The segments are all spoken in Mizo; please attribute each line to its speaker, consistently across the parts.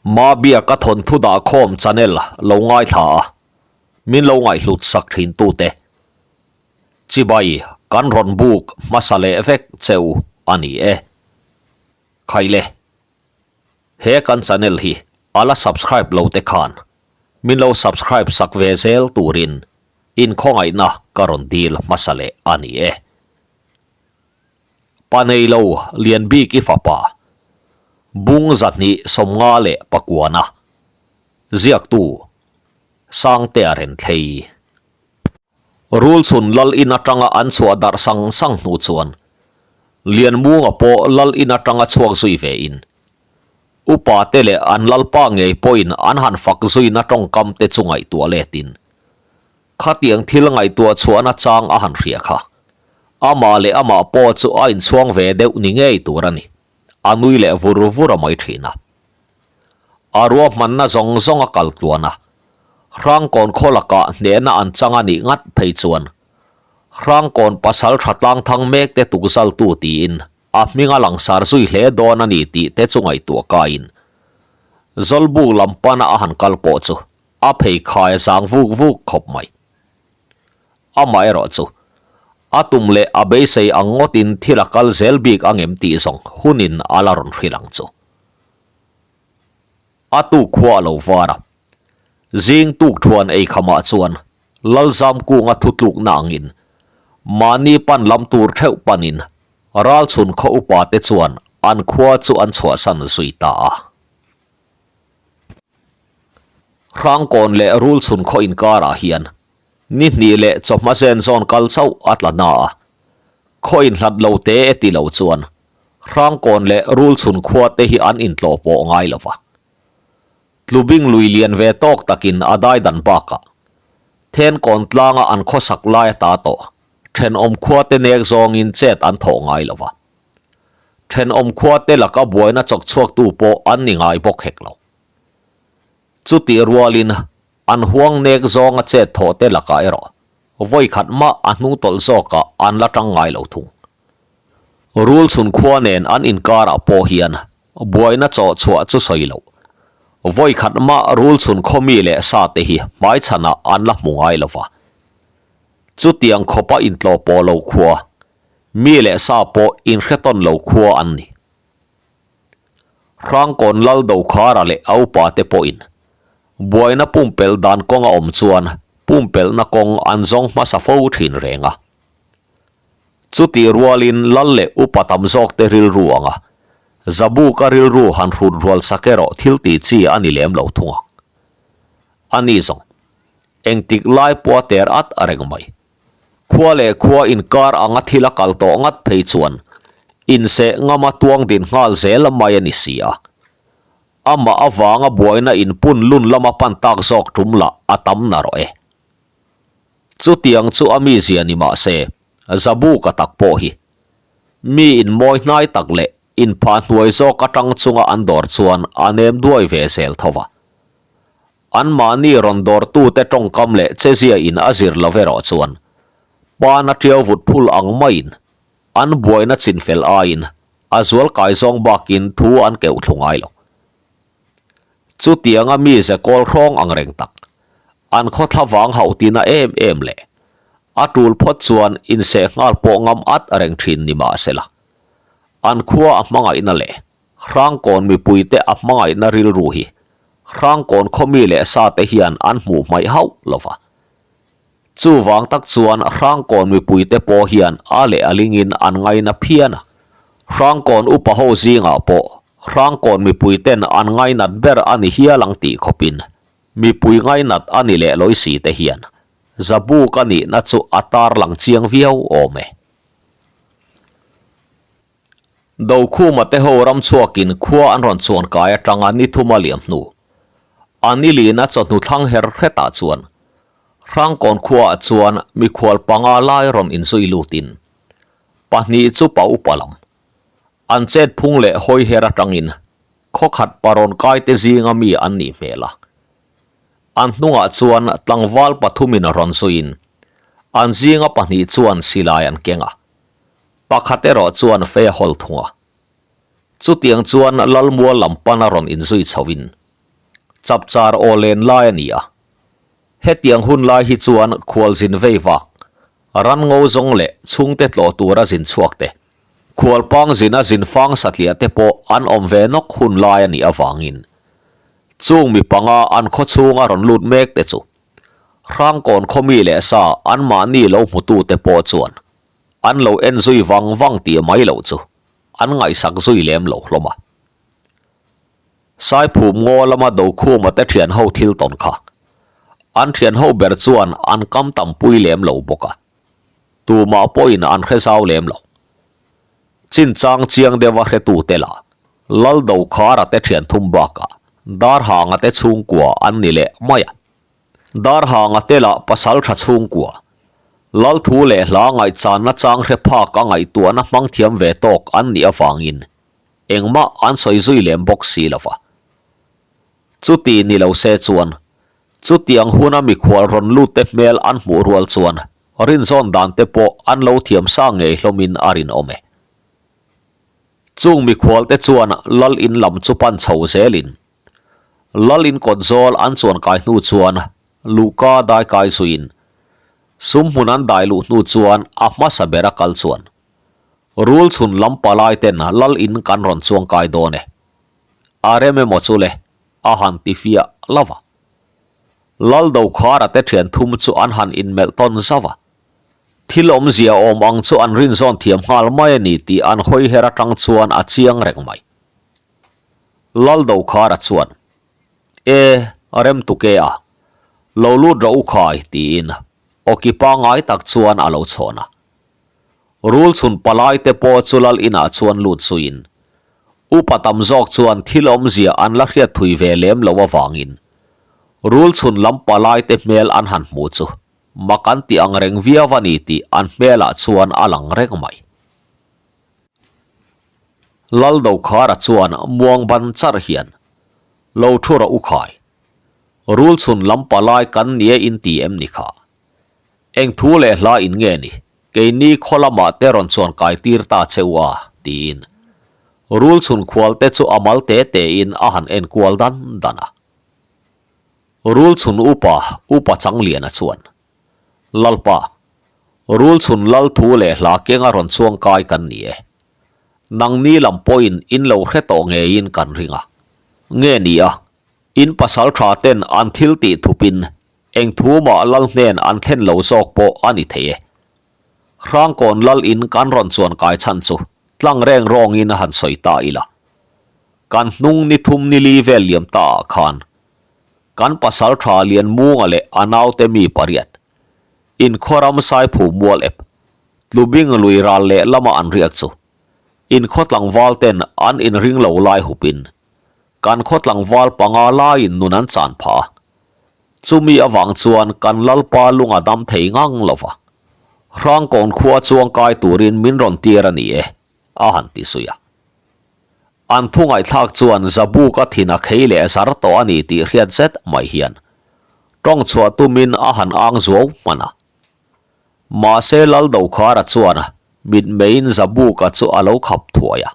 Speaker 1: Mabiaka thawnthu dahkhawm channel lo ngaithla a, min lo ngaihhlut sak thin tute. Chibai kan rawn buk hmasa leh vek che u a ni e. Khaile, he kan channel hi a la subscribe lo te khan min lo subscribe sak ve zel turin inkhawngaihna ka rawn dil hmasa leh a ni e. Pa nei lo lian bik i fapa, bung 259-a ziaktu Sangtea Renthlei. Rul chhun lal in atanga an chhuah darh sang sang hnu chuan Lianmunga pawh lal in atanga chhuak zui ve in upa te leh an lalpa ngei pawhin an han fak zuina tawngkam te chu ngaihtuah letin Khatiang thil ngaihtuah chhuahna chang a han hria kha. Amah leh amah pawh chu a inchhuang ve deuh ni ngei tur a ni. A nui leh vur vur a mai thin a. A ruahmanna zawng zawng a kal tluan a. Hrangkawn khaw lakah hnehna an chang a nih ngat phei chuan Hrangkawn pasal tha tlang thang mek te tukzaltu tiin a hming a langsar zui hle dawn a ni tih te chu ngaihtuah kaiin Zawlbuk lam pana a han kal pawh chu A pheikhai a zang vuk vuk khawp mai. Amaherawhchu, a tum leh a beisei ang ngawtin thil a kal zel bik ang em tih zawng hunin a la rawn hrilh ang chu. A tuk khua a lo var a, zing tuk thuan ei khamah chuan Lalzamkunga thutlukna angin mahni pan lam tur theuh panin ralchhun khaw upate chuan an khua chu an chhuahsan zui ta a. Hrangkawn leh Rulchhun khaw inkarah hian ni hnih leh chawhma zen zawn kal chauh a tla na a, khaw inhlat lo te e ti lo chuan Hrangkawn leh Rulchhun khua te hi an intlawh pawh ngai lo va. Tlubing lui lian ve tawk takin a dai dan bakah Thenkawn tlanga an khawsak lai a ta tawh thenawm khua te nek zawngin chet an thawh ngai lo va. Thenawm khuate laka buaina chawk chhuaktu pawh an ni ngai bawk hek lo. Chutih rualin an huang nek zawnga chet thawh te lakah erawh vawi khat mah a hnung tawlh zawkah an la tang ngai lo thung. Rul chhun khua nen an inkarah pawh hian buaina chawh chhuah chu sawi loh. Vawi khat mah rul chhun khaw mi leh sa te hi hmaichhanah an la hmu ngai lo va. Chutiang khawpa intlawh pawh lo khua Mi leh sa pawh inhretawn lo khua an ni. Hrangkawn Lal Dokhara leh a upa te pawhin buaina pumpelh dan kawng a awm chuan pumpelhna kawng an zawng hmasa fo thin reng a. Chutih rualin Lal leh upa tam zawk te rilru anga Zabuka rilru han hrut rual sak erawh thil tih chi a ni lem lo thung ang. Ani zawng engtik lai pawha ter at reng mai. Khua leh khua inkar anga thil a kal tawh ngat phei chuan inseh ngama tuang din nghal zel mai a ni si a. Amah avanga buaina inpun lun lama pan tak zawk tum lah a tam na rawh e. Chutiang chu a mizia ni mah se, Zabuka tak pawh hi mi inmawi hnai tak leh inphah hnuai zawk atang chunga an dawr chuan a nem duai ve zel tho va. Anmahni rawn dawrtute tawngkam leh chezia in a zir lo erawh chuan pana tiau vut phul ang maiin an buaina chinfel aiin a zual kai zawng bakin thu an keuh thlu ngai lo. Chutianga mi ze kawl hrawng ang reng tak, an khawthla vang hauh tina em em leh a tul phawt chuan inseh nghal pawh ngam at reng thin ni mahsela an khua a hmangaihna leh Hrangkawn mipuite a hmangaihna rilru hi Hrangkawn khawmi leh sate hian an hmuh hmaih hauh lo va. Chuvang tak chuan Hrangkawn mipuite pawh hian a leh a lingin an ngaina phian a. Hrangkawn upa ho zingah pawh Hrangkawn mipuiten an ngainat ber a ni hial ang tih khawpin mipui ngainat a ni leh lawi si te hian Zabuk a nihna chu a tarlang chiang viau awm e. Dokhuma te ho ram chhuakin khua an rawn chuan kai atanga ni thuma liam hnu. A ni lina chawhnu thlang her hretah chuan Hrangkawn khuaah chuan mikhual panga lai rawn inzui lutin pahnih chu pa upa lam an chet phung leh hawi her atangin khawkhat parawn kai te zinga mi an nih hmel a. An hnungah chuan tlangval pathumin rawn zuiin an zinga pahnih chuan silai an keng a. Pakhat erawh chuan fei a hawl thung a. Chutiang chuan Lalmual lam pana rawn inzui chhoin. Chapchar aw len lai a ni a. Hetiang hun lai hi chuan khualzin vei vak, ran ngo zawng leh chhungte tlawh tura zin chhuak te, khualpang zina zin fang satliah te pawh an awm ve nawk hun lai a nih avangin chung mi panga an khaw chhunga rawn lut mek te chu Hrangkawn khaw mi leh sa anmahni lo hmutute pawh chuan an lo en zui vang vang tih mai loh chu an ngaihsak zui lem lo hlawm a. Saiphum ngaw lama Dokhuma te thian ho thil tawn kha an thian ho ber chuan an kam tam pui lem lo bawk a, tumah pawhin an hre zau lem lo. Chinchang chiang deuha hretute lah Lal Dokhara te thian thum bakah Darhanga te chhungkua an ni leh mai a. Darhanga te lah pasal tha chhungkua, Lal thu leh hla ngaihchanna chang hre phak a ngaihtuahna hmang thiam ve tawk an nih avangin engmah an sawi zui lem bawk si lo va. Chuti ni lo se chuan chutiang huna mikhual rawn lut te hmel an hmuh rual chuan rinzawn dan te pawh an lo thiam sa ngei hlawmin a rinawm e. Chung mikhual te chuan Lal in lam chu pan chho zelin Lal in kawt zawl an chuan kai hnu chuan Luhka dai kai zuiin sum hmun an dai luh hnu chuan a hmasa bera kal chuan Rul chhun lam palai ten Lal in kan rawn chuang kai dawn e. A rem emaw chu le a han ti fiah lo va. Lal Dokhara te thian thum chu an han inmelh tawn zauh a. Thil awmzia awm ang chu an rinzawn thiam nghal mai a ni tih an hawi her atang chuan a chiang reng mai. Lal Dokhara chuan, E, rem tuk e a, lo lut rawh u khai, tiin awki pangngai tak chuan a lo chhawn a. Rul chhun palai te pawh chu lal inah chuan lut zuiin, upa tam zawk chuan thil awmzia an la hriat thui ve lem lo avangin rul chhun lam palai te hmel an han hmu chu mak an ti ang reng viau a ni tih an hmelah chuan a lang reng mai. Lal Dokhara chuan muang ban charh hian, Lo thu rawh u khai, rul chhun lam palai kan nia in ti em ni kha? Eng thu leh hla in nge ni, keini khaw lamah te rawn chuan kai tir ta che u a, tiin rul chhun khual te chu a mal te te in a han en kual dan dan a. Rul chhun upa, Upa Changliana chuan, Lalpa, rul chhun lal thu leh hla kenga rawn chuang kai kan ni e. Nangni lam pawhin in lo hre tawh ngeiin kan ring a. Nge ni a, in pasal tha ten an thil tih thupin Eng thu mah lal hnen an thlen lo zawk pawh a ni thei e. Hrangkawn lal in kan rawn chuan kai chhan chu tlang reng rawngin a han sawi ta ila. Kan hnung ni thum ni li vel liam ta ah khan kan pasal tha Lianmunga leh a naute mi pariat in khawram Saiphu mual ep Tlubing lui ral leh lama an riak chu in khaw tlangval ten an inring lo lai hupin kan khaw tlangval panga laiin nun an chan phah a. Chumi avang chuan kan Lalpa lung a dam thei ngang lo va, Hrangkawn khua chuang kai turin min rawn tir a ni e, a han ti zui a. An thu ngaihthlak chuan Zabuka thin a khei leh zar tawh a ni tih hriat zet mai hian tawng chhuah tumin a han ang zuau hman a. Mahse Laldokhara chuan mitmeiin Zabuka chu a lo khap thuai a.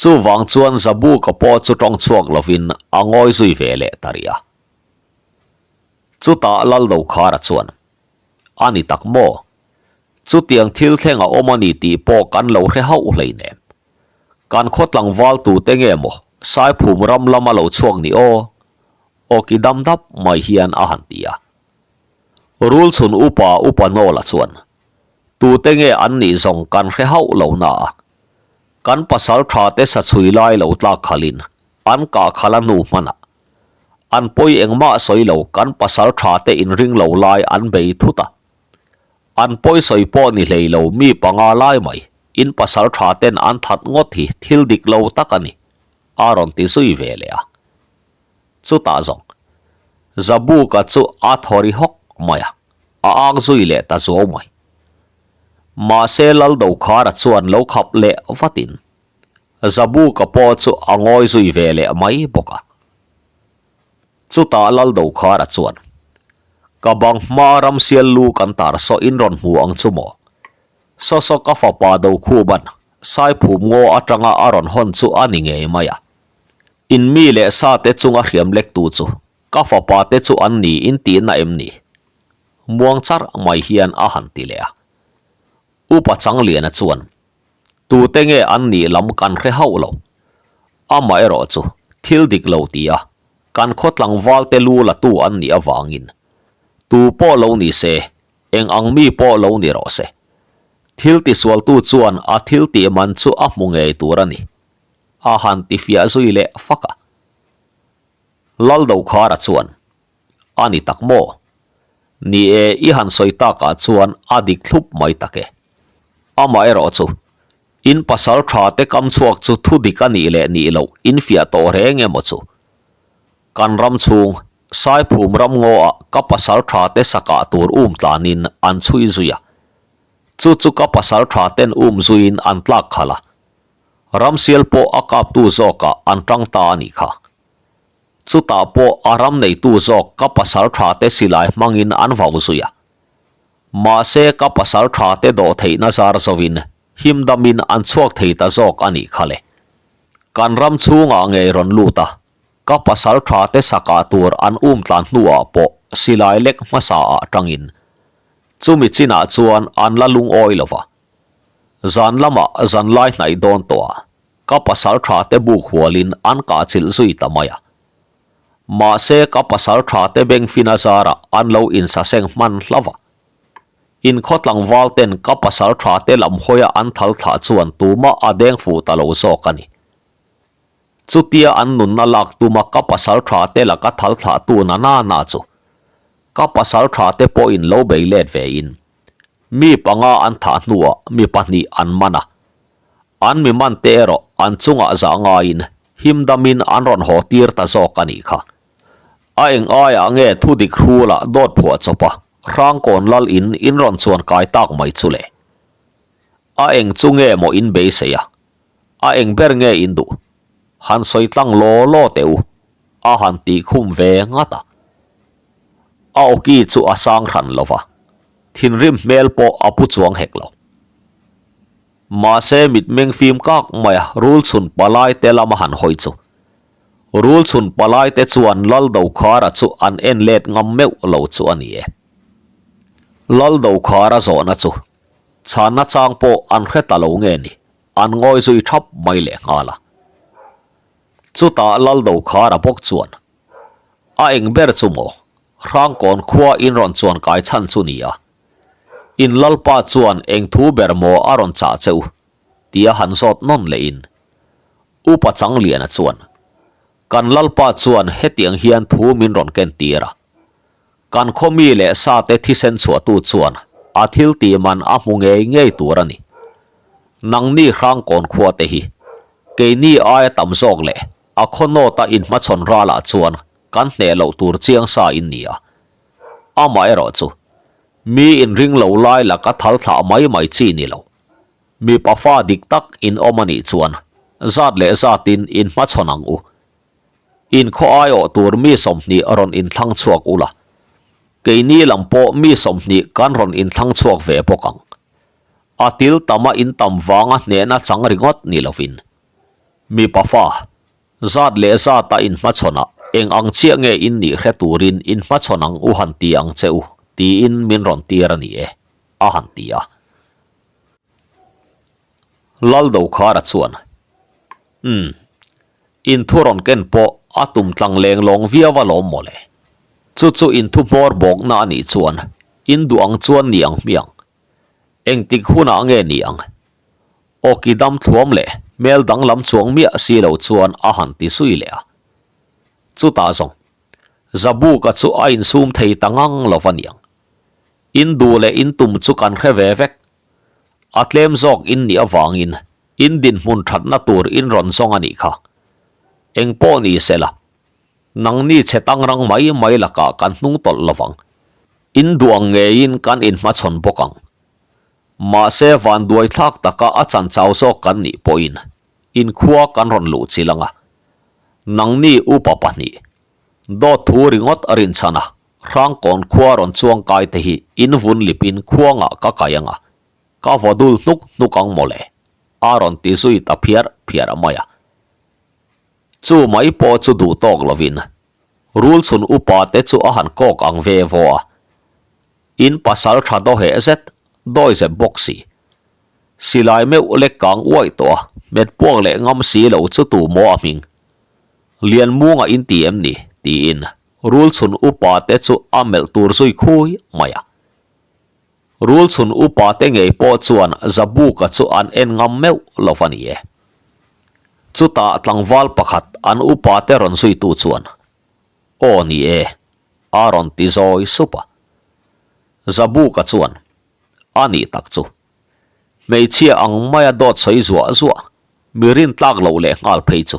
Speaker 1: Chuvang chuan Zabuka pawh chu tawng chhuak lovin a ngawi zui ve leh ta rih a. Chutah Laldokhara chuan, A ni tak maw? Chutiang thil thleng a awm a ni tih pawh kan lo hre hauh hleinem. Kan khaw tlangval tute nge maw Saiphum ram lama lo chhuak ni aw? Awki dam dap mai hian a han ti a. Rulchhun upa Upa Nawla chuan, Tute nge an nih zawng kan hre hauh lo na a. Kan pasal tha te sa chhui lai lo tlak khalin an kah khalh a hnu hmanah an pawi engmah sawi lo kan pasal tha te inring lo lai an bei thut a. An pawi sawi pawh ni hlei lo mi panga lai mai in pasal tha ten an that ngawt hi thil dik lo tak a ni, a rawn ti zui ve leh a. Chutah zawng Zabuka chu a thaw ri hawk mai a, a ang zui leh ta zuau mai. Mahse Laldokhara chuan lo khap leh vatin Zabuka pawh chu a ngawi zui ve leh mai bawk a. Chutah Laldokhara chuan, Ka bang hma ramsial lu kan tar saw in rawn hmu ang chu maw? Saw saw ka fapa Dokhuban Saiphum ngaw atanga a rawn hawn chu a ni ngei mai a. In mi leh sa te chunga hriam lektu chu ka fapa te chu an ni in tihna em ni? Muang char mai hian a han ti leh a. Upa Changliana chuan, Tute nge an nih lam kan hre hauh lo. Amaherawh chu thil dik lo ti a, kan khaw tlangval te lu la tu an nih avangin tu pawh lo ni se, eng ang mi pawh lo ni rawh se. Thil tisualtu chuan a thil tih man chu a hmu ngei tur a ni. A han ti fiah zui leh fak a. Laldokhara chuan, A ni tak maw? Ni e, i han sawi takah chuan a dik thlup mai tak e. Amaherawh chu, in pasal tha te kam chhuak chu thu dik a nih leh nih loh in fiah tawh reng emaw chu? Kan ram chhung, Saiphum ram ngaw ah ka pasal tha te sakah tur um tlanin an chhui zui a. Chu chu ka pasal tha ten um zuiin an tlak khalh a. Ramsial pawh a kaptu zawkah an tang ta a nih kha. Chutah pawh a ram neitu zawk ka pasal tha te silai hmangin an vau zui a. Mahse ka pasal tha te dawh theihna zar zovin himdamin an chhuak thei ta zawk a nih kha le. Kan ram chhungah ngei rawn lut a, ka pasal tha te sakah tur an um tlan hnuah pawh silai lek hmasa ah tangin chumi chinah chuan an la lungawi lo va. Zan lamah zanlai hnaih dawn tawh a, ka pasal tha te buk hualin an kah chilh zui ta mai a. Mahse ka pasal tha te bengfin a zarah an lo insaseng hman hlauh a. Inkhaw tlangval ten ka pasal tha te lam hawia an thal thlah chuan tumah a deng fuh ta lo zawk a ni. Chutia an nunna lak tuma ka pasal tha te laka thal thlah tu na na na chu ka pasal tha te pawhin lo bei let ve in Mi panga an thah hnuah mi pahnih an man a, an mi man te erawh an chungah zah ngaiin himdamin an rawn haw tir ta zawk a nih kha. A eng aiah nge thudik hrulah dawt phuah chawp a, Hrangkawn lal in in rawn chuan kai tak mai chu le? A eng chu nge maw in beisei a? A eng ber nge in duh? Han sawi tlang law law teh u, a han tih khum ve ngat a. A awki chu a sang hran lo va, thinrim hmel pawh a pu chuang hek lo. Mahse mitmeng fim kak maia rul chhun palai te lama han hawi chu. Rul chhun palai te chuan Laldokhara chu an en let ngam meuh lo chu a ni e. Laldokhara zawhna chu chhanna chang pawh an hre ta lo nge ni, an ngawi zui thap mai leh nghal a. Chutah Laldokhara bawk chuan A eng ber chu maw? Hrangkawn khua in rawn chuan kai chhan chu ni a. In Lalpa chuan eng thu ber maw a rawn chah che u? tia han zawt nawn leh in. Upa Changliana chuan, Kan Lalpa chuan hetiang hian thu min rawn ken tir a. Kan khaw mi leh sa te thisen chhuahtu chuan a thil tih man a hmu ngei ngei tur a ni. Nangni Hrangkawn khua te hi keini aia tam zawk leh A khaw nawta inhmachhawn ralah chuan kan hneh loh tur chiang sa in ni a. Amaherawh chu, mi inring lo lai laka thal thlah mai mai chi ni lo. Mipa fa dik tak in awm a nih chuan zat leh zatin inhmachhawn ang u. In khaw aiawh tur mi 20 rawn inthlang chhuak ula. Keini lam pawh mi 20 kan rawn inthlang chhuak ve bawk ang. A til tama in tam vanga hnehna chang ringawt ni lovin Mipa fa, zat leh zata inhmachhawnah eng ang chiah nge in nih hre turin inhmachhawn ang u han ti ang che u, tiin min rawn tir a ni e, a han ti a. Laldokhara chuan, Umm, in thu rawn ken pawh a tum tlang leng lawng viau a lawm mawle. Chu chu in thu hmawr bawkna a nih chuan in duh ang chuan ni ang hmiang. Engtik hunah nge ni ang? Awki dam thluam leh hmel danglam chuang miah si lo chuan a han ti zui leh a. Chutah zawng, Zabuka chu a insum thei ta ngang lo va niang. In duh leh in tum chu kan hre ve vek. A tlem zawk in nih avangin in dinhmun thatna tur in rawn zawng a nih kha. Eng pawh ni sela, nangni che tangrang mai mai lakah kan hnung tawlh lo vang. In duh ang ngeiin kan inhmachhawn bawk ang. Mahse vanduai thlak taka a chan chau zawk kan nih pawhin inkhua kan rawn luh chil ang a. Nangni upa pahnih, dawt thu ringawt a rinchhan a, Hrangkawn khua rawn chuang kai te hi in vun lipin khuangah ka kai ang a, ka vaw dul hnuk hnuk ang mawle, a rawn ti zui ta phiar phiar mai a. Chu mai pawh chu duh tawk lovin rul chhun upa te chu a han kawk ang ve vaw a. In pasal tha dawheh zet, dawi zep bawk si. Silai meuh lek kang uaih tawh a, hmet puak leh ngam si lo chu tu maw a hming? Lianmunga in ti em ni? tiin rul chhun upa te chu a melh tur zui khui mai a. Rul chhun upa te ngei pawh chuan Zabuka chu an en ngam meuh lo va ni e. Chutah tlangval pakhat an upa te rawn zuitu chuan, Aw ni e, a rawn ti zawi sup a. Zabuka chuan, A nih tak chu. Hmeichhia ang maia dawt sawi zuah zuah, mi rintlak loh leh nghal phei chu.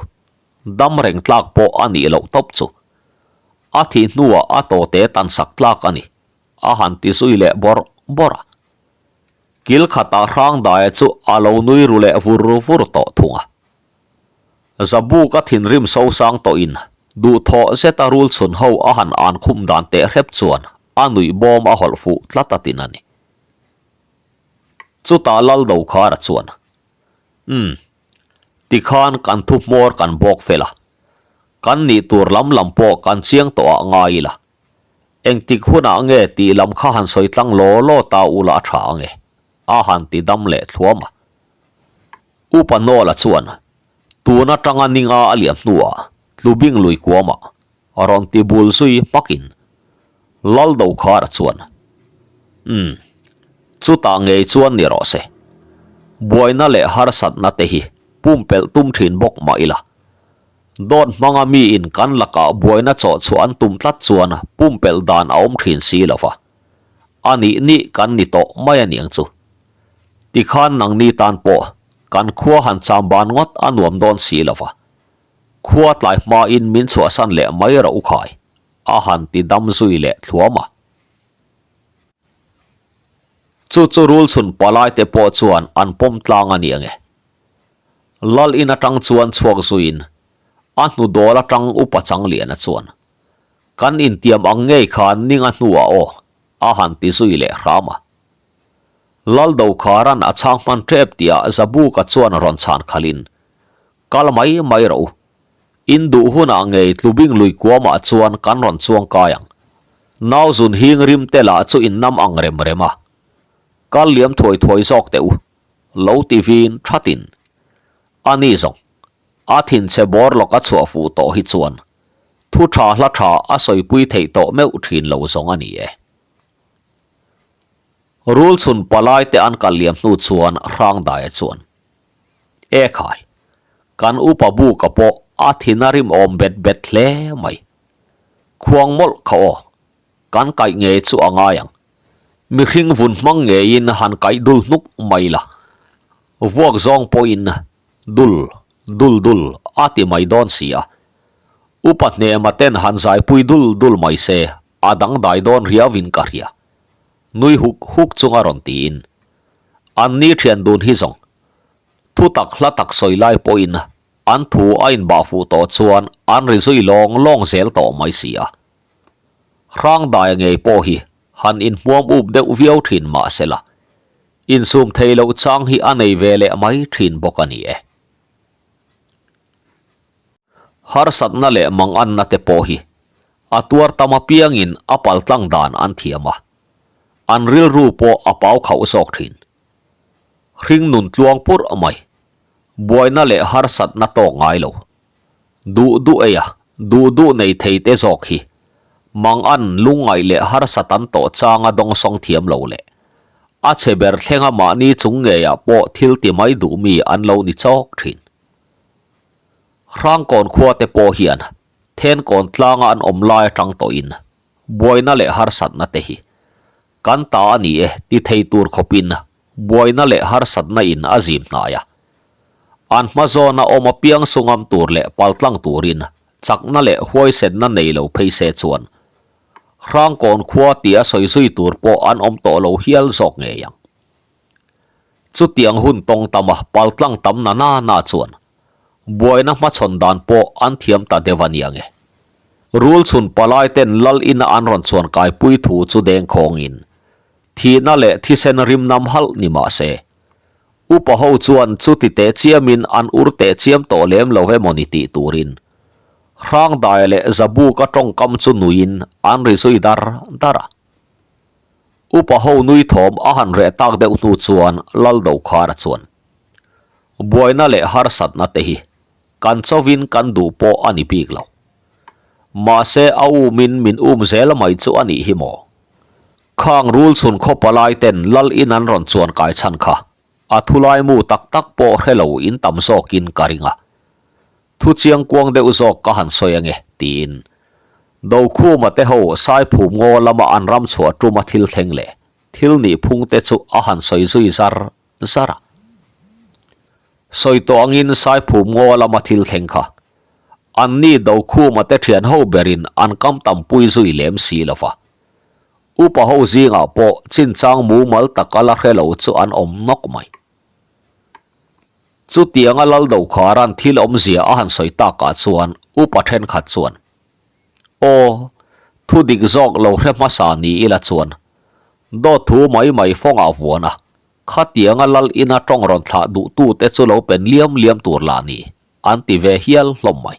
Speaker 1: Dam reng tlak pawh a nih loh tawp chu. A thih hnuah a tawte tansak tlak a ni. A han ti zui leh bawrh bawrh a. Kil khatah Hrangdaia chu a lo nui ru leh vur vur tawh thung a. Zabuka thinrim sosang tawhin duhthawh zeta rul chhun ho a han an khum dan teh hrep chuan a nuih bawm a hawlh fuh tlat a tin a ni. Chutah Laldokhara chuan, Umm, tikhan kan thu hmawr kan bawk fel a, kan nih tur lam lam pawh kan chiang tawh ah ngai ila. Engtik hunah nge tih lam kha han sawi tlang law law ta ula a tha ange, a han ti dam leh thluam a. Upa Nawla chuan tun atanga ninga a liam hnuah Tlubing lui kuamah rawn ti bul zui hmakin Laldokhara chuan, Umm, chutah ngei chuan ni rawh se. Buaina leh harsatna te hi pumpelh tum thin bawk mah ila. Dawt hmanga miin kan lakah buaina chawh chhuah an tum tlat chuan pumpelh dan a awm thin si lo va. A nih nih kan ni tawh mai a niang chu. Tikhan nangni tan pawh kan khua han cham ban ngawt a nuam dawn si lo va. Khua tlai hmain min chhuahsan leh mai rawh u khai, a han ti dam zui leh thluam a. Chu chu rul chhun palai te pawh chuan an pawm tlang a ni ange. Lal in atang chuan chhuak zuiin a hnu dawl atang upa Changliana chuan, Kan intiam ang ngei khan ninga hnuah aw, a han ti zui leh hram a. Lal Dokharan a chhang hman tep tihah Zabuka chuan rawn chhan khalhin, Kal mai mai rawh u. In duh hunah ngei Tlubing lui kuamah chuan kan rawn chuang kai ang. Nau zun hing rim te lah chu in nam ang rem rem a. Kal liam thuai thuai zawk teh u. Lo ti vin thatin. A ni zawng. A thinchhe bawr lawk a chhuah fuh tawh hi chuan thu tha hla tha a sawipui theih tawh meuh thin lo zawng a ni e. Rul chhun palai te an kal liam hnu chuan Hrangdaia chuan, E khai, kan upa buka pawh a thin a rim awm bet bet hle mai. Khuang mawlh kha aw, kan kaih ngei chu a ngai ang. Mihring vun hmang ngeiin han kaih dul hnuk mai la, vuak zawng pawhin dul dul dul a ti mai dawn si a. Upa hnema ten han zaipui dul dul mai se a dangdai dawn riauin ka hria. Nui huk huk chunga rawn tiin, An ni thian dun hi zawng, thu tak hla tak sawi lai pawhin an thu a inbah fuh tawh chuan an ri zui lawng lawng zel tawh mai si a. Hrangdaia ngei pawh hi han inhmuam up deuh viau thin mah sela, insum thei loh chang hi a nei ve leh mai thin bawk a ni e. Harsatna leh manganna te pawh hi a tuar tam apiangin a paltlang dan an thiam a, an rilru pawh a pau khauh zawk thin. Hring nun tluang purh mai, buaina leh harsatna tawk ngai lo. Duh duh ei a, duh duh nei thei te zawk hi Mangan lungngaih leh harsa tan tawh changa dawngsawng thiam lo leh a chhe ber thlenga mahni chung ngeiah pawh thil ti mai duh mi an lo ni chawk thin. Hrangkawn khua te pawh hian Thenkawn tlanga an awm lai atang tawhin buaina leh harsatna te hi kan ta a ni e ti thei tur khawpin buaina leh harsatna in a zim hnai a. An hma zawna awm apiang sungam tur leh paltlang turin chakna leh huaisenna nei lo phei se chuan Hrangkawn khua tia sawi zui tur pawh an awm tawh lo hial zawk ngei ang. Chutiang hun tawng tama paltlang tam na na na chuan buaina hmachhawn dan pawh an thiam ta deuh a nia nge. Rul chhun palai ten lal ina an rawn chuan kaipui thu chu dengkhawngin thihna leh thisen rim nam halh ni mah se Upa ho chuan chuti teh chiamin an ur teh chiam tawh lem lo emaw ni tih turin. Hrangdaia leh Zabuka tawngkam chu nuiin an ri zui dar dar a. Upa ho nui thawm a han reh tak deuh hnu chuan Laldokhara chuan, Buaina leh harsatna te hi kan chovin kan duh pawh a ni bik lo. Mahse a umin min um zel mai chu a nih hi maw? Khang rul chhun khaw palai ten lal in an rawn chuan kai chhan kha a thulai mu tak tak pawh hre lo in tam zawkin ka ring a. Thu chiang kuang deuh zawk ka han sawi ange tiin Dokhuma te ho Saiphum ngaw lama an ram chhuah tuma thil thleng leh thil nih phung te chu a han sawi zui zar zar a. Sawi tawh angin Saiphum ngaw lama thil thleng kha anni Dokhuma te thian ho berin an kam tampui zui lem si lo va. Upa ho zingah pawh chinchang mumal taka la hre lo chu an awm nawk mai. Chutianga Lal Dokhara'n thil awmzia a han sawi takah chuan upa thenkhat chuan, Aw, thu dik zawk lo hre hmasa ni ila chuan dawt thu mai mai fawngah vuan a, khatianga Lal ina tawng rawn thlah duhtute chu lo pen liam liam tur lah ni, an ti ve hial hlawm mai.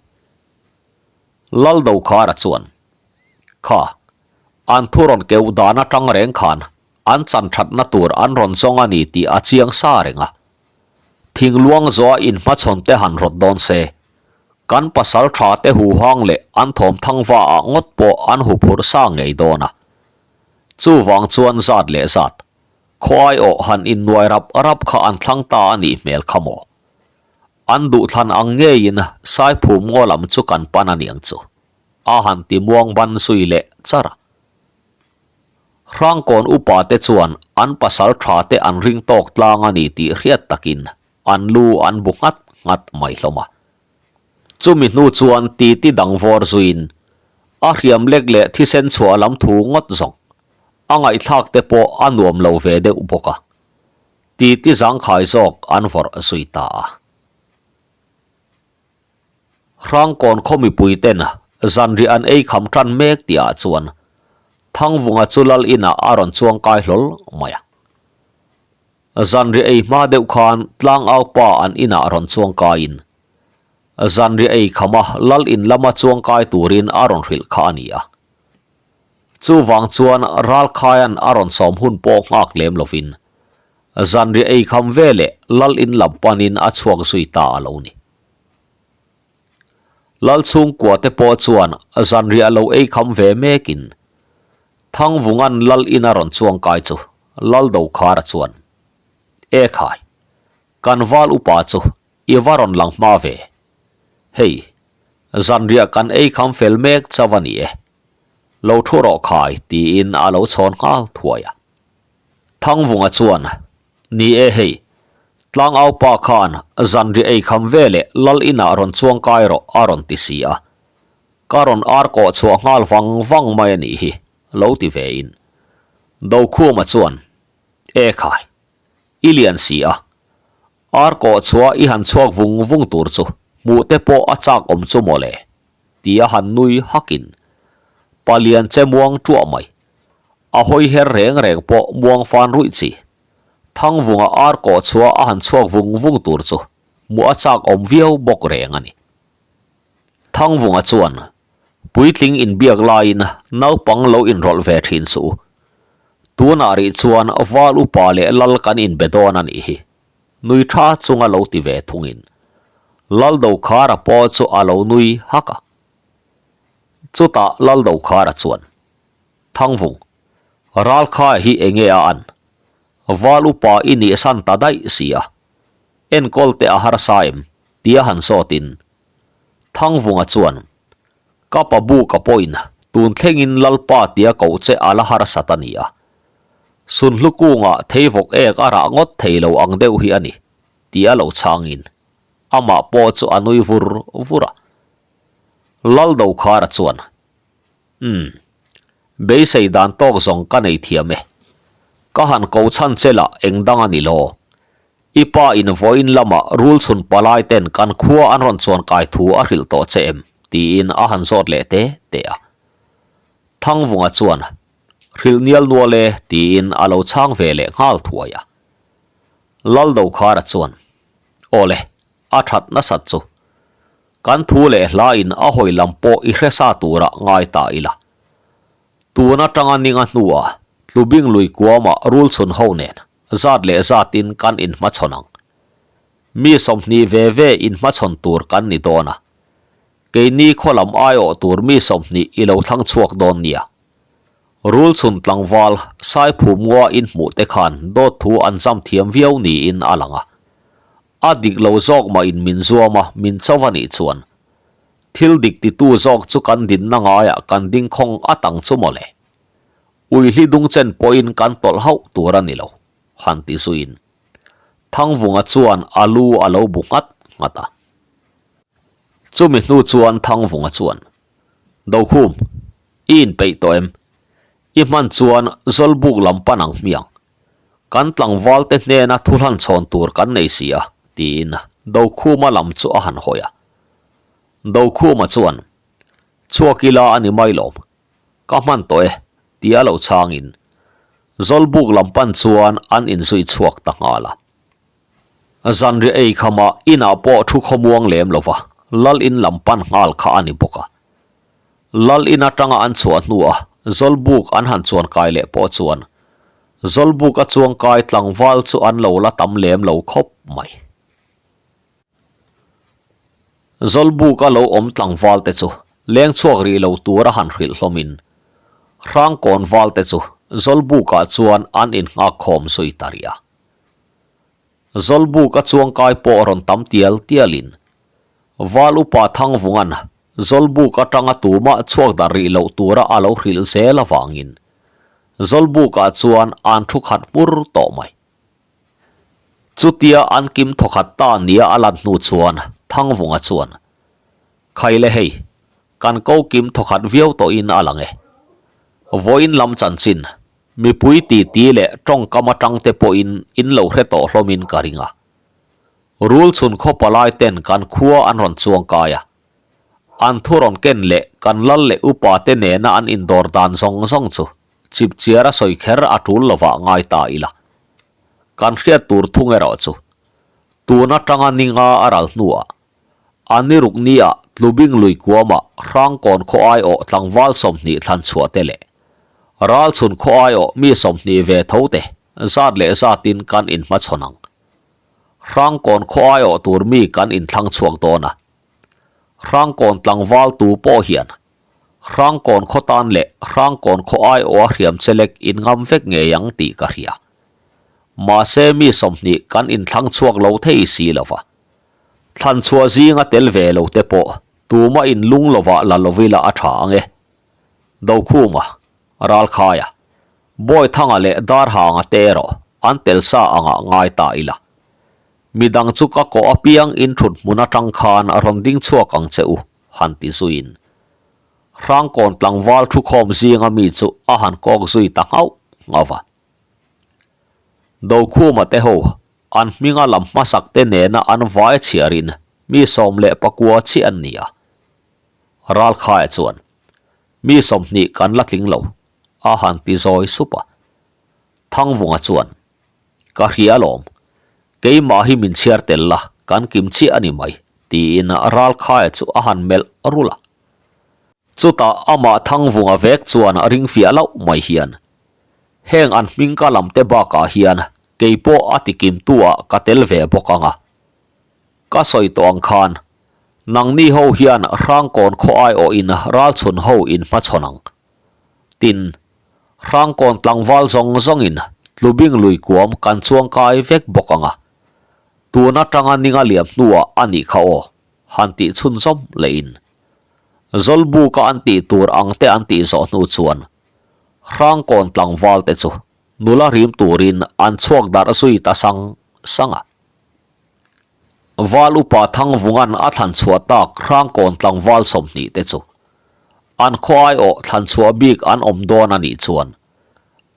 Speaker 1: Lal Dokhara chuan, Kha, an thu rawn keuh dan atang reng khan an chan thatna tur an rawn zawng a ni tih a chiang sa reng a. Thingluang zawha inhmachhawn te han rawt dawn se, kan pasal tha te huhang leh an thawm thangva ah ngawt pawh an huphurh sa ngei dawn a. Chuvang chuan zat leh zat, khaw aiawh han innuai rap rap kha an thlang ta a nih hmel kha maw? An duhthlan ang ngeiin Saiphum ngaw lam chu kan pan a niang chu. A han ti muang ban zui leh char a. Hrangkawn upa te chuan an pasal tha te an ring tawk tlang a ni tih hriat takin an lu an bu nghat nghat mai hlawm a. Chumi hnu chuan titi dang vawr zuiin a hriam lek leh thisen chhuah lam thu ngawt zawng a ngaihthlak te pawh a nuam lo ve deuh bawk a. Titi zangkhai zawk an vawrh zui ta a. Hrangkawn khaw mipui ten zanriah an ei kham tan mek tih ah chuan Thangvunga chu lal inah a rawn chuang kai hlawl mai a. Zanriah ei hma deuh khan tlangau pa an inah rawn chuang kaiin zanriah ei khama lal in lama chuang kai turin a rawn hrilh kha a ni a. Chuvang chuan Ralkhaia'n a rawn sawm hun pawh nghak lem lovin zanriah ei kham veleh lal in lam panin a chhuak zui ta a lo ni. Lal chhungkua te pawh chuan zanriah lo ei kham ve mekin Thangvunga'n lal ina rawn chuang kai chu Lal Dokhara chuan, E khai, kan val upa chu i va rawn lang hma ve. Hei, zanriah kan ei kham fel mek chauh a ni e. Lo thu rawh khai tiin a lo chhawn nghal thuai a. Thangvunga chuan, Ni e hei, tlangau pa khan zanriah ei kham ve leh lal inah rawn chuang kai rawh a rawn ti si a, ka rawn ar kawh chhuah nghal vang vang mai a nih hi, lo ti ve in. Dokhuma chuan, E khai, i lian si a, ar kawh chhuah i han chhuak vung vung tur chu hmuh te pawh a chak awm chu mawle, ti a han nui hakin palian che muang ṭuah mai. A hawi her reng reng pawh muang fan ruih chi. Thangvunga ar kawh chhuah a han chhuak vung vung tur chu hmuh a chak awm viau bawk reng a ni. Thangvunga chuan puitling inbiak laiin naupang lo inrawlh ve thin suh u. Tunah rih chuan val upa leh lal kan inbe dawn a nih hi. Nui tha chunga lo ti ve thungin Laldokhara pawh chu a lo nui hak a. Chutah Laldokhara chuan Thangvung, Ralkhaia hi enge a an? Val upa i nih san ta daih si a, enkawl teh a harsa em? tia han zawtin Thangvunga chuan, Ka pa bu ka pawhin tun thlengin Lalpa tia koh che a la harsat a ni a, Sunhlu kungah theivawk ek a rah ngawt thei lo ang deuh hi a ni, tia lo chhangin amah pawh chu a nui vur vur a. Laldokhara chuan, Umm. Beisei dan tawk zawng ka nei thiam e. Ka han ko chhan che lah eng dang a ni lo. I pa in vawiin lamah rul chhun palai ten kan khua an rawn chuan kai thu a hrilh tawh che em? tiin a han zawt leh te te a. Thangvunga chuan, Hrilh nial nual e tiin a lo chhang ve leh nghal thuai a. Laldokhara chuan, Awle, a that nasat chu. Kan thu leh hla in a hawi lam pawh i hre sa turah ngai ta ila. Tun atanga ninga hnuah Tlubing lui kuamah rul chhun ho nen zat leh zatin kan inhmachhawn ang. Mi 20 ve ve inhmachhawn tur kan ni dawn a. Keini khaw lam aiawh tur mi 20 i lo thlang chhuak dawn nia. Rul chhun tlangval Saiphumngaw inhmuh te khan dawt thu an zam thiam viau niin a lang a. A dik lo zawk mah in min zuam a, min cho a nih chuan. Thil dik titu zawk chu kan dinna ngaiah kan ding khawng at ang chu mawle. Uihli dung chen pawhin kan tawlh hauh tur a ni lo, han ti zuiin. Thangvunga chuan a lu a lo bu nghat nghat a. Chumi hnu chuan Thangvunga chuan, Dokhum, i inpeih tawh em? I hman chuan Zawlbuk lam pan ang hmiang. Kan tlangvalte hnena thu hlan chhawn tur kan nei si a, tiin Dokhuma lam chu a han hawi a. Dokhuma chuan, Chhuak ila a ni mai lawm, ka hman tawh e, tia lo chhangin Zawlbuk lam pan chuan an inzui chhuak ta nghal a. Zanriah ei khamah inah pawh thu khawmuang lem lo va, Lal in lam pan nghal kha a ni bawk a. Lal in atanga an chhuah hnuah Zawlbuk an han chuan kai leh pawh chuan Zawlbuk a chuang kai tlangval chu an lo la tam lem lo khawp mai. Zawlbuk a lo awm tlangval te chu leng chhuak rih lo tur a han hrilh hlawmin Hrangkawn val te chu Zawlbukah chuan an innghak khawm zui ta rih a. Zawlbuk a chuangkai pawh rawn tam tial tialin Val upa Thangvunga'n Zawlbuk atanga tumah chhuak dar rih loh tura a lo hrilh zel avangin Zawlbukah chuan an thu khat hmur tawh mai. Chutia an kim thawkhat ta nia a lan hnu chuan Thangvunga chuan, Khaile hei, kan ko kim thawkhat viau tawhin a lang e. Vawiin lam chanchin Mipui titi leh tawngkam atang te pawhin in lo hre tawh hlawmin ka ring a. Rul chhun khaw palai ten kan khua an rawn chuang kai a. An thu rawn ken leh kan lal leh upa te nena an indawr dan zawng zawng chu chipchiar a sawi kher a tul lovah ngai ta ila. Kan hriat tur thung erawh chu tun atanga ninga a ral hnuah A ni ruk nia Tlubing lui kuama Hrangkawn khaw aiawh tlangval 20 thlan chhuah te leh Ralchhun khaw aiawh mi 20 ve tho te zat leh zatin kan inhmachhawn ang. Hrangkawn khaw aiawh tur mi kan inthlang chhuak dawn a. Hrangkawn tlangval tu pawh hian Hrangkawn khaw tan leh Hrangkawn khaw aiawha hriam chelek in ngam vek ngei ang tih ka hria. Mahse mi 20 kan inthlang chhuak lo thei si lo va. Thlan chhuah zinga tel ve lo te pawh tuma in lung lovah la lovila a tha ang e. Dokhuma, Ralkhaia, Bawithanga leh Darhanga te erawh an tel sa angah ngai ta ila. Midang chu ka kawh apiang in thut hmun atang khan a rawn ding chhuak ang che u, han ti zuiin. Hrangkawn tlangval thukhawm zinga mi chu a han kawk zui ta nghauh nghauh va. Dokhuma te ho An hminga lam hmasak te nena an vai chhiarin mi 19 chiah an ni a. Ralkhaia chuan, Mi 20 kan la tling lo, a han ti zawi sup a. Thangvunga chuan, Ka hria alawm, keimah hi min chhiar tel la, kan kim chiah a ni mai, tiin Ralkhaia chu a han melh rulh a. Chutah amah Thangvunga vek chuan ring fiah loh mai hian, Heng an hming ka lam te bakah hian kei pawh a tikimtu ah ka tel ve bawk ang a. Ka sawi tawh ang khan, nangni ho hian Hrangkawn khaw aiawhin ralchhun ho in hmachhawn ang. Tin, Hrangkawn tlangval zawng zawngin Tlubing lui kuam kan chuang kai vek bawk ang a. Tun atanga ninga liam hnuah a nih kha aw, han tih chhunzawm lehin. Zawlbuka an tih tur ang te an tih zawh hnu chuan Hrangkawn tlangval te chu nula rim turin an chhuak darh zui ta sang sang a. Val upa Thangvunga'n a thlan chhuah tak Hrangkawn tlangval 20 te chu an khaw aiawh thlan chhuah bik an awm dawn a nih chuan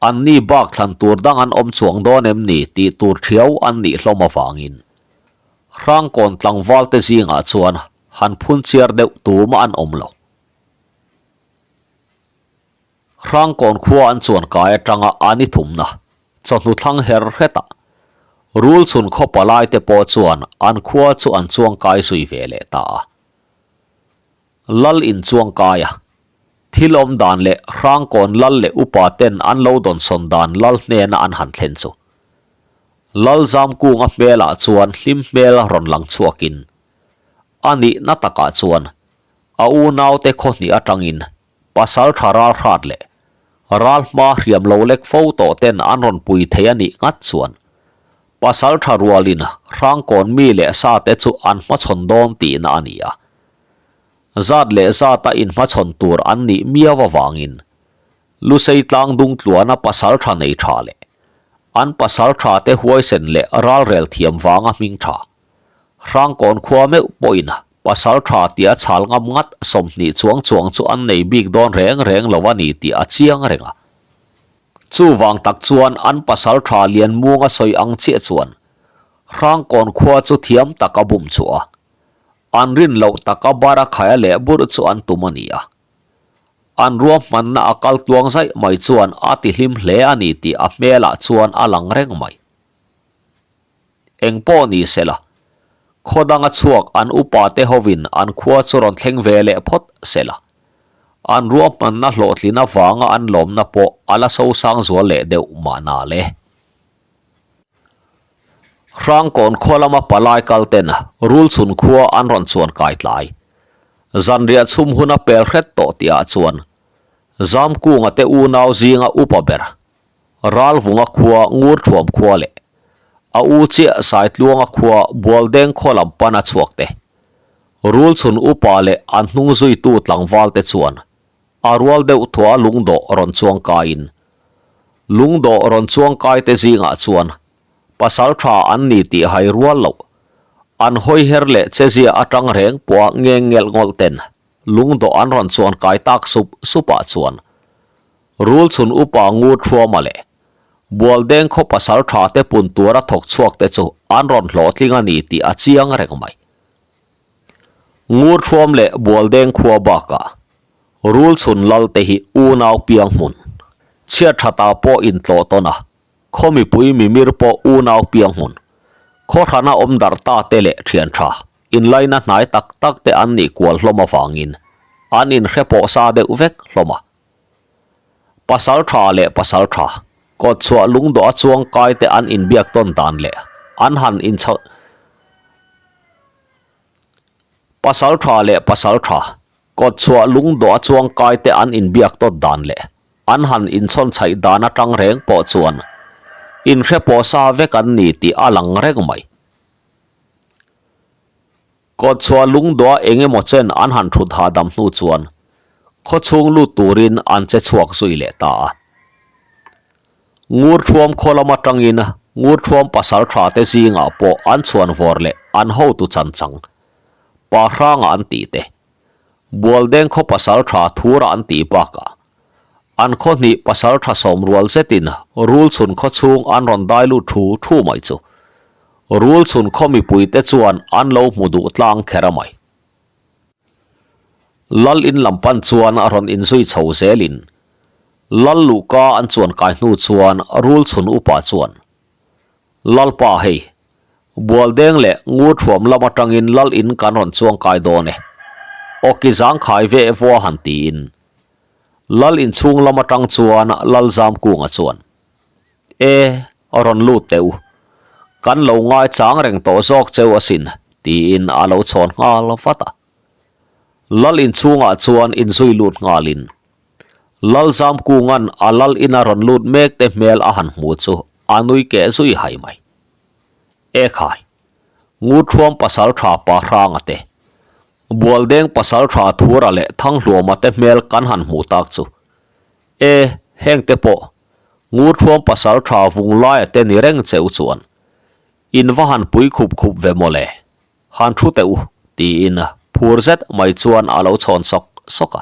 Speaker 1: anni bak thlan tur dang an awm chuang dawn em ni tih tur thiau an nih hlawm avangin Hrangkawn tlangval te zingah chuan han phun chiar deuh tumah an awm lo. Hrangkawn khua an chuan kai atanga a ni thumna chawhnu thlang her hretah Rulchhun khaw palai te pawh chuan an khua chu an chuang kai zui ve leh ta a. Lal inchuang kai a, thil awm dan leh Hrangkawn lal leh upa ten an lo dawnsawn dan lal hnena an han thlen chu. Lal Zamkunga hmelah chuan hlim hmel rawn lang chhuakin, a nihna takah chuan a unaute khaw hnih atangin pasal tha ral hrat leh ral hma hriam lo lek fo tawh ten an rawn pui thei a nih ngat chuan pasal tha rualin Hrangkawn mi leh sa te chu an hmachhawn dawn tihna a ni a. Zat leh zata inhmachhawn tur an nih miau avangin Lusei tlang dung tluana pasal tha nei tha leh an pasal tha te huaisen leh ralrel thiam vanga hming tha Hrangkawn khua meuh pawhin pasal tha tia chhal ngam ngat 20 chuang chuang chu an nei bik dawn reng reng lo a ni tih a chiang reng a. Chuvang tak chuan an pasal tha Lianmunga sawi ang chiah chuan Hrangkawn khua chu thiam tak a bum chhuah a, an rin loh taka bara khaia leh burh chu an tum a ni a. An ruahmanna a kal tluang zaih mai chuan a ti hlim hle a ni tih a hmelah chuan a lang reng mai. Eng pawh ni se la, khaw danga chhuak an upa te hovin an khua chu rawn thleng ve leh phawt se la, an ruahmanna hlawhtlin avanga an lawmna pawh a la sosang zual leh deuh mahna le. Hrangkawn khaw lama palai kal ten Rulchhun khua an rawn chuan kai tlai. Zanriah chhum huna pel hret tawh tihah chuan Zamkunga te unau zinga upa ber Ralvunga khua Ngurthuam khua leh a u chiah Saitluanga khua Bualdeng khaw lam pana chhuak te Rulchhun upa leh an hnung zuitu tlangval te chuan a rual deuh thuah lungdawh rawn chuang kaiin lungdawh rawn chuang kai te zingah chuan pasal tha an ni tih hai rual loh an hawi her leh chezia atang reng pawha ngeng ngelh ngawlh ten lungdawh an rawn chuan kai tak sup supah chuan Rulchhun upa Ngur Thuama leh Bualdeng khaw pasal tha te pun tura thawk chhuak te chu an rawn hlawhtling a ni tih a chiang reng mai. Ngur Thuam leh Bualdeng khua bakah Rulchhun lal te hi unau piang hmun chhiat thatah pawh intlawh tawn a, khaw mipui mimir pawh unau piang hmun khaw hrana awm darh ta te leh thian tha inlaina hnai tak tak te an nih kual hlawm avangin an inhre pawh sa deuh vek hlawm a. Pasal tha leh pasal tha, kawtchhuah lungdawh a chuang kai te an inbiak tawn dan leh an han inchho Pasal tha leh pasal tha, kawtchhuah lungdawh a chuang kai te an inbiak tawn dan leh an han inchhawn chhaih dan atang reng pawh chuan inhre pawh sa vek an ni tih a lang reng mai. Kawtchhuah lungdawh eng emaw chen an han thut hahdam hnu chuan khawchhung lut turin an che chhuak zui leh ta a. Ngurthuam khaw lam atangin Ngurthuam pasal tha te zingah pawh an chhuan vawr leh an hotu chan chang Pa Hranga an tih te, Bualdeng khaw pasal tha Thura an tih bakah An khaw hnih pasal tha sawm rual zetin rul chhun khaw chhung an rawn dai lut thu thu mai chu. Rul chhun khaw mipuite chuan an lo hmu duh tlang kher a mai. Lal in lam pan chuan a rawn inzui chho zelin Lal luhka an chuan kai hnu chuan rul chhun upa chuan, Lalpa hei, Bualdeng leh Ngurthuam lam atangin Lal in kan rawn chuang kai dawn e. Awki zangkhai veh vua han tiin Lal inchhung lam atang chuan Lal Zamkunga chuan, E, rawn lut teh u. Kan lo ngai chang reng tawh zawk cheu asin, tiin a lo chhawn nghal vat a. Lal inchhungah chuan inzui lut nghalin Lal Zamkunga'n a lal ina rawn lut mek te hmel a han hmu chu a nui keh zui hai mai. E khai! Ngurthuam pasal tha Pa Hranga te, Bualdeng pasal tha Thura leh Thanghluama te hmel kan han hmuh tak chu. E, heng te pawh, Ngurthuam pasal tha Vunglaia te ni reng cheu chuan, in va han pui khup khup ve mawle, han thu teh u, tiin phur zet mai chuan a lo chhawn sawk sawk a.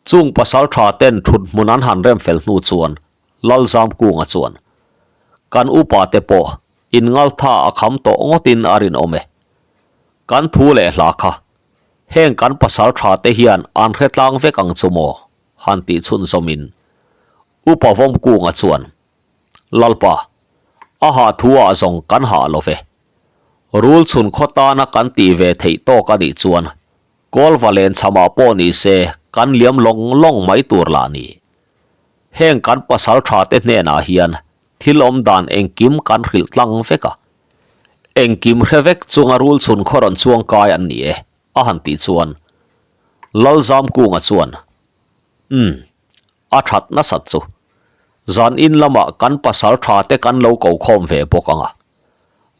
Speaker 1: Chung pasal tha ten thut hmun an han rem fel hnu chuan Lalzamkunga chuan, Kan upa te pawh in ngaltha a kham tawh ngawtin a rinawm e. Kan thu leh hla kha heng kan pasal tha te hian an hre tlang vek ang chu maw? han tih chhunzawmin Upa Vawmkunga chuan, Lalpa, a hah thu ah zawng kan hah lo ve. Rul chhun khaw tana kan tih ve theih tawk a nih chuan. Kawlva len chhamah pawh ni se kan liam lawng lawng mai tur lah ni. Heng kan pasal tha te hnenah hian thil awm dan engkim kan hrilh tlang vek a. Engkim hre vek chunga rul chhun khaw rawn chuang kai an ni e, a han tih chuan Lalzamkunga chuan, Umm, a that nasat chu. Zan in lamah kan pasal tha te kan lo ko khawm ve bawk ang a.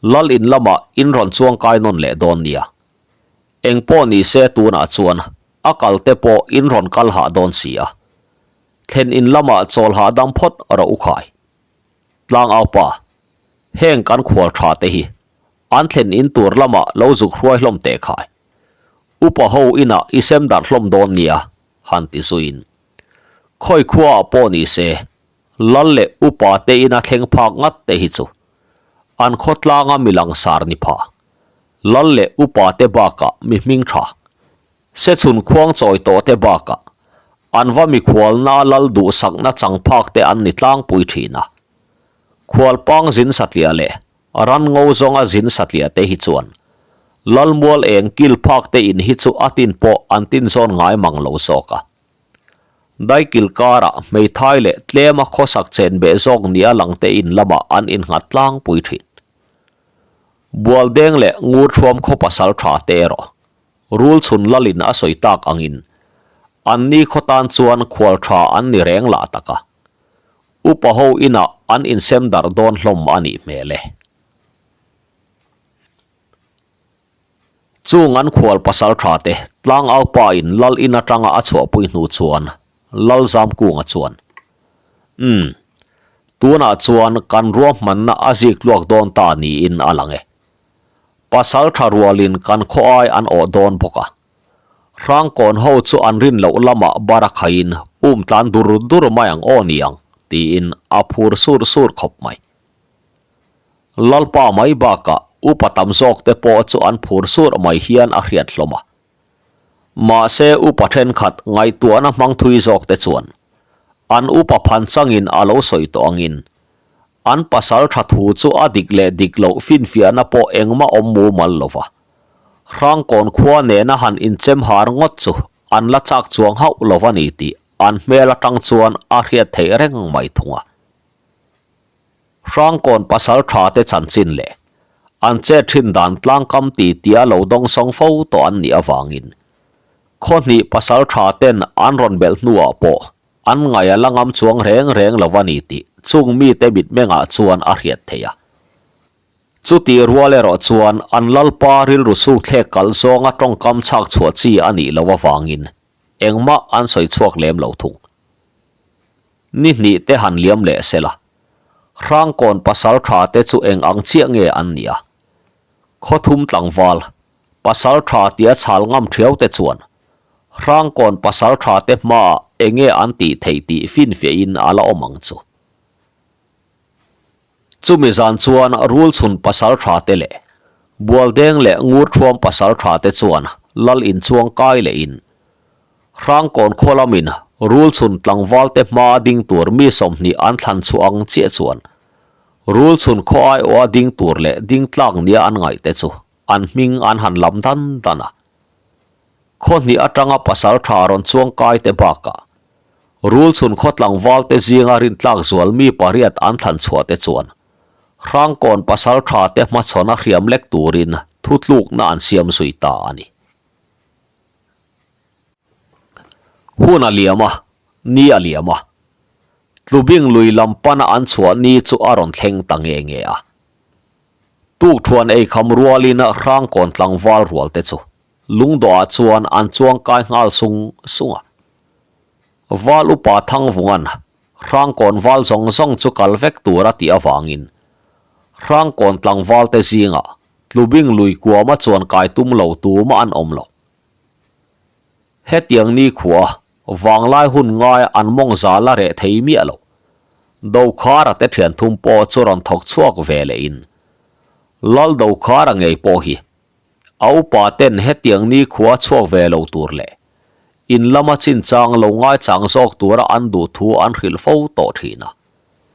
Speaker 1: Lal in lamah in rawn chuang kai nawn leh dawn nia. Eng pawh ni se tunah chuan a kal te pawh in rawn kal hah dawn si a. Thlen in lamah chawl hahdam phawt rawh u khai. Tlangau pa, heng kan khual tha te hi an thlen in tur lamah lo zuk hruai hlawm teh khai. Upa ho inah i sem darh hlawm dawn nia, han ti zuiin. Khawi khuaah pawh ni se, lal leh upa te ina thleng phak ngat te hi chu an khawtlanga mi langsar ni pha. Lal leh upa te bakah mi hming tha, Sechhun khuang chawi tawh te bakah an va mikhualna lal duhsakna chang phak te an ni tlangpui thin a. Khualpang zin satliah leh ran ngo zawnga zin satliah te hi chuan Lalmual eng kil phak te in hi chu a tin pawh an tin zawn ngai mang lo zawk a. Daikil karah hmeithai leh tlema khawsak chen beh zawk nia lang te in lamah an innghat tlangpui thin. Bualdeng leh Ngurthuam khaw pasal tha te erawh Rul chhun lalin a sawi tak angin an ni khaw tan chuan khual tha an ni reng lah tak a. Upa ho inah an insem darh dawn hlawm a nih hmel e. Chung an khual pasal tha te tlangau pa in lal in atanga a chhuahpui hnu chuan Lal Zamkunga chuan, Umm, tunah chuan kan ruahmanna a zik tluak dawn ta niin a lang e. Pasal tha rualin kan khaw ai an awh dawn bawk a. Hrangkawn ho chu an rin loh lamah bara khaiin um tlan dur dur mai ang aw niang tiin a phur sur sur khawp mai. Lalpa mai bakah upa tam zawk te pawh chu an phur sur mai hian a hriat hlawm a. Mahse upa thenkhat ngaihtuahna hmang thui zawk te chuan an upa phan changin a lo sawi tawh angin An pasal tha thu chu a dik leh dik loh finfiahna pawh engmah awm mumal lo va. Hrangkawn khua nena han inchem har ngawt chu an la chak chuang hauh lo va ni tih an hmel atang chuan a hriat theih reng mai thung a. Hrangkawn pasal tha te chanchin leh an chet thin dan tlangkam ti tia lo dawngsawng fo tawh an nih avangin khaw hnih pasal tha ten an rawn belh hnuah pawh An ngaih a la ngam chuang reng reng lo a ni tih chung mite mitmengah chuan a hriat theih a. Chutih rual erawh chuan an lalpa rilru suk thlek kalh zawnga tawngkam chhak chhuah chi a nih loh avangin engmah an sawi chhuak lem lo thung. Ni hnih te han liam leh sela, Hrangkawn pasal tha te chu eng ang chiah nge an nih a? Khawthum tlangval, pasal tha tia chhal ngam thiau te chuan Hrangkawn pasal tha te hmaah enge an tih theih tih finfiahin a la awm ang chu. Chumi zan chuan Rulchhun pasal tha te leh Bualdeng leh Ngurthuam pasal tha te chuan lal inchuang kai lehin Hrangkawn khaw lamin Rulchhun tlangval te hmaa ding tur mi 20 an thlan chhuah ang chiah chuan Rulchhun khaw aiawha ding tur leh ding tlak nia an ngaih te chu an hming an han lam dan dan a. Khaw hnih atanga pasal tha rawn chuang kai te bakah Rulchhun khaw tlangval te zinga rintlak zual mi pariat an thlan chhuah te chuan Hrangkawn pasal tha te hmachhawn a hriam lek turin thutlukna an siam zui ta a ni. Hun a liam a, ni a liam a. Tlubing lui lam pana an chhuah ni chu a rawn thleng ta nge nge a. Tukthuan eikham rualin Hrangkawn tlangval rual te chu lungdawhah chuan an chuang kai nghal sung sung a. Val upa Thangvunga'n Hrangkawn val zawng zawng chu kal vek tur a tih avangin Hrangkawn tlangval te zingah Tlubing lui kuama chuan kai tum lo tumah an awm lo. Hetiang nikhua vanglai hun ngaia an mawng zal a reh thei miah lo. Dokhara te thian thum pawh chu rawn thawk chhuak ve lehin Lal Dokhara ngei pawh hi a upa ten hetiang nikhua chhuak ve lo tur leh in lama chinchang lo ngaichang zawk tura an duh thu an hrilh fo tawh thin a.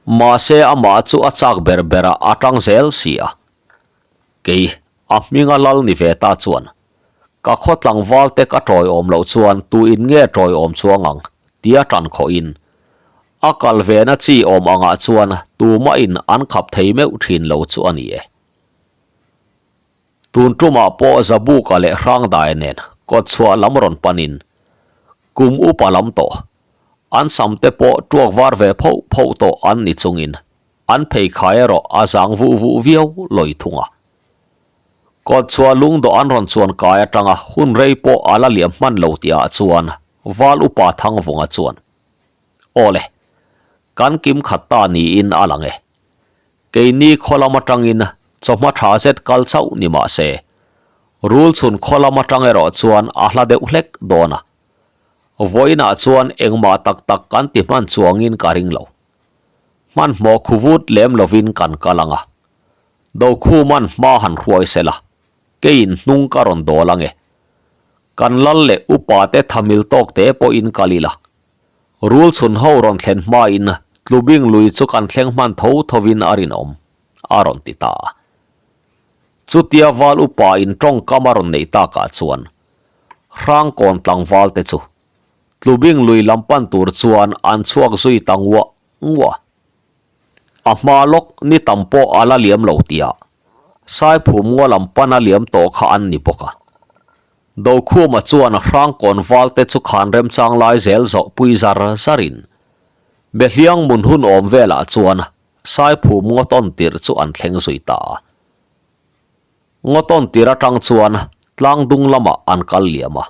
Speaker 1: Mahse amah chu a chak ber berah a tang zel si a. Kei a hminga lal ni ve ta chuan. Ka khaw tlangval te ka tawiawm loh chuan tu in nge tawiawm chuang ang? tia tan khawhin a kal ve na chi awm angah chuan tumah in an khap thei meuh thin lo chu a ni e. Tun tumah pawh Zabuka leh Hrangdaia nen kawtchhuah lam rawn panin kum upa lam tawh an sam te pawh tuak var ve phoh phoh tawh an ni chungin an pheikhai erawh a zang vuh vuh viau lawi thung a. Kawtchhuah lungdawh an rawn chuan kai atanga hun rei pawh a la liam hman lo tihah chuan Val upa Thangvunga chuan, Aw le, kan kim khat ta niin a lang e. Keini khaw lam atangin chawhma tha zet kal chauh ni mah se, rul chhun khaw lam atang erawh chuan a hla deuh hlek dawn a. Vawiinah chuan engmah tak tak kan ti hman chuangin ka ring lo. Hmanhmawh khuvut lem lovin kan kal ang a. Dokhuman hma han hruai se la, keiin hnung ka rawn dawl ang e. Kan lal leh upa te thamil tawk te pawhin kal ila. Rul chhun ho rawn thlen hmain Tlubing lui chu kan thleng hman tho thovin a rinawm, a rawn ti ta a. Chutia val upa in tawngkam a rawn neih takah chuan Hrangkawn tlangval te chu Tlubing lui lam pan tur chuan an chhuak zui ta nguah nguah. A hma lawk ni tam pawh a la liam lo tia Saiphum ngaw lam pana liam tawh kha an ni bawk a. Dokhuma chuan Hrangkawn valte chu khan remchang lai zel zawh pui zar zarin Behliang mun hun awm velah chuan Saiphum ngaw tawn tirh chu an thleng zui ta a. Ngaw tawn tirh atang chuan tlang dung lamah an kal liam a.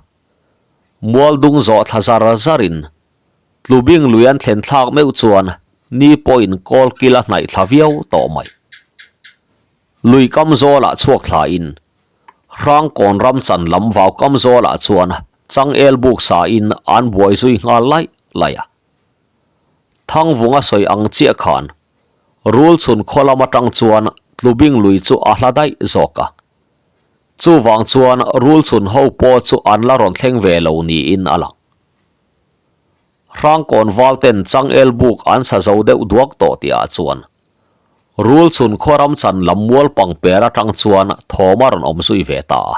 Speaker 1: Mual dung zawh thla zar zarin Tlubing lui an thlen thlak meuh chuan ni pawhin kawl kil a hnaih thla viau tawh mai. Lui kam zawlah chhuak thlain Hrangkawn ram chan lam vau kam zawlah chuan changel buk sain an buai zui nghal laih laih a. Thangvunga sawi ang chiah khan rul chhun khaw lam atang chuan Tlubing lui chu a hla daih zawk a. Chuvang chuan rul chhun ho pawh chu an la rawn thleng ve lo niin a lang. Hrangkawn val ten changel buk an sa zo deuh duak tawh tihah chuan rul chhun khaw ram chan lam mual pang per atang chuan thawm a rawn awm zui ve ta a.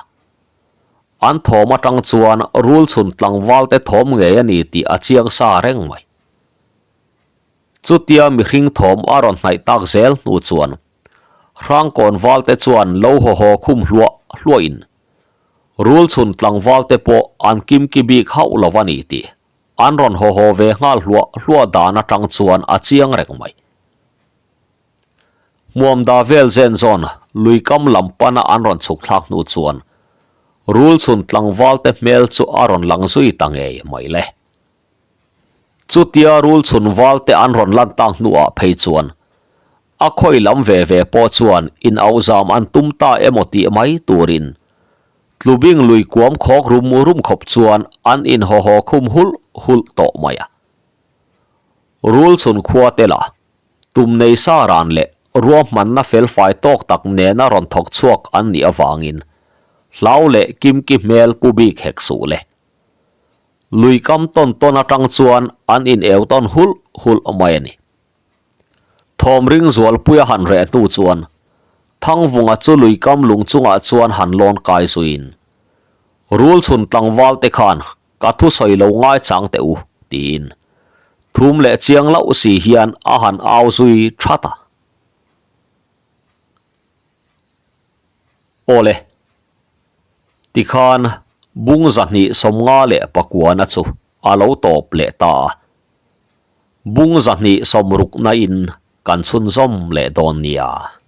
Speaker 1: An thawm atang chuan rul chhun tlangval te thawm ngei a ni tih a chiang sa reng mai. Chutia mihring thawm a rawn hnaih tak zel hnu chuan Hrangkawn val te chuan lo haw haw khum hluah hluahin Rul chhun tlangval te pawh an kimki bik hauh lo a ni tih an rawn haw haw ve nghal hluah hluah dan atang chuan a chiang reng mai. Hmuamda vel zen zawn lui kam lam pana an rawn chhuk thlak hnu chuan rul chhun tlangval te hmel chu a rawn lang zui ta ngei mai le. Chutia rul chhun val te an rawn lan tak hnuah phei chuan A khawi lam ve ve pawh chuan in auhzam an tum ta emaw tih mai turin Tlubing lui kuam khawk rum rum khawp chuan an in haw haw khum hulh hulh tawh mai a. Rul chhun khua te lah tum nei sa ran leh ruahmanna felfai tawk tak nena rawn thawk chhuak an nih avangin hlau leh kimki hmel pu bik hek suh le. Lui kam tawn tawn atang chuan an in eu tawn hulh hulh mai a ni. Thawm ring zualpui a han reh hnu chuan Thangvunga chu lui kam lung chungah chuan han lawn kai zuiin, Rul chhun tlangval te khan ka thusawi lo ngai chang teh u, tiin thum leh chiang loh si hian a han au zui that a. Aw le, tikhan bung 254 na chu a lo tawp leh ta a. Bung 260 na in kan chhunzawm leh dawn nia.